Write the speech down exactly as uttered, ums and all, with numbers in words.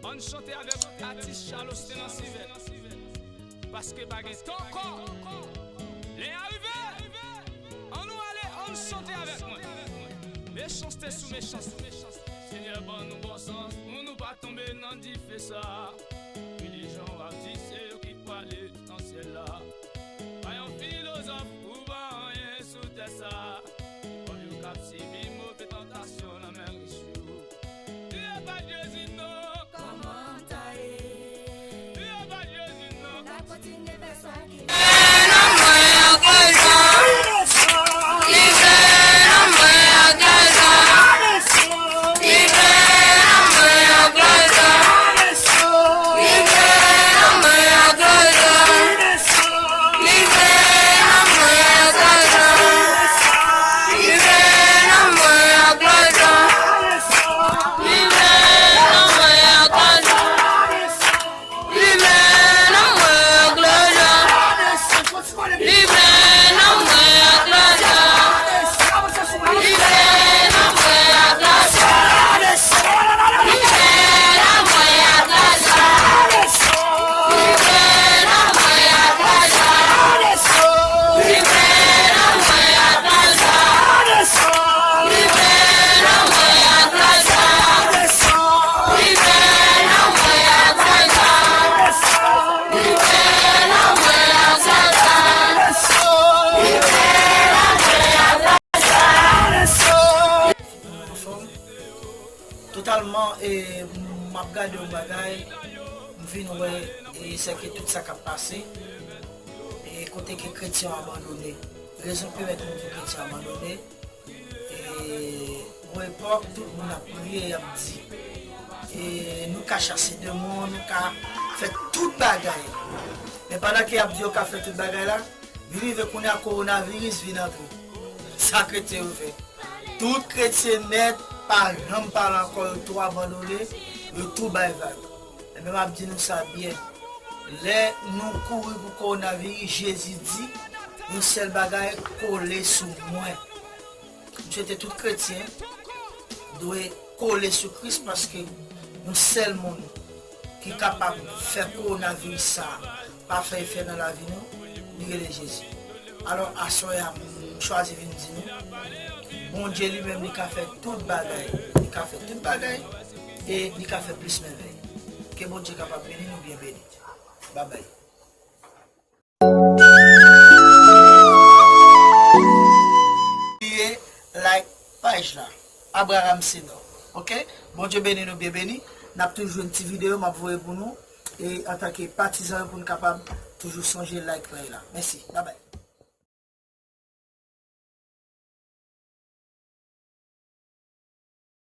Ann chante avèk atis Charles Osten nan Sivèt. Paske pa gen tan ankò. Lè a rive. Ann nou ale, ann chante avèk mwen. Mechanste sou mechanste. Senyè, ban nou bon sans pou nou pa tonbe nan dife sa. Religion w ap di se yo ki prale nan syèl la. Pa yon filozòf ou pa anyen sou tè sa. Pòv yo k ap sibi move tantasyon nan men rich yo. Priye pa Jezi non. Kòman ta ye? Priye pa Jezi non. N ap kontinye fè sa ki Anfòm? Totalman, e, m ap gade yon bagay, m vin wè, e, sèke tout sa k ap pase, e, kote ke kretyen yo abandone. Rezon ki pèmèt nou di kretyen abandone, e, gon epòk, tout moun ap priye, y ap di, e, nou ka chase demon, nou ka fè tout bagay. Men pandan ke y ap di yo ka fè tout bagay la, vin rive kounye a, kowonaviris vin antre. Sa kretyen yo fè. Tout kretyen nèt pa janm pale ankò, yo tou abandone, yo tou bay vag. Ebyen, m ap di nou sa byen. Lè nou kouri pou kowonaviris, Jezi di yon sèl bagay, kole sou mwen. M swete tout kretyen dwe kole sou Kris, paske yon sèl moun ki kapab fè kowonaviris sa a pa fè efè nan lavi nou, li rele Jezi. Alò, aswè a, m chwazi vin di nou, Bondye li menm, li ka fè tout bagay. Li ka fè tout bagay e li ka fè plis mèvèy. Ke Bondye kapab beni nou, byen beni. Babay. Bliye like paj la. Abraham Senor. Oke? Bondye beni nou, byen beni. N ap toujou jwenn ti videyo m ap voye pou nou. E antanke patizan yo, pou n kapab toujou sonje like la. Mèsi. Babay.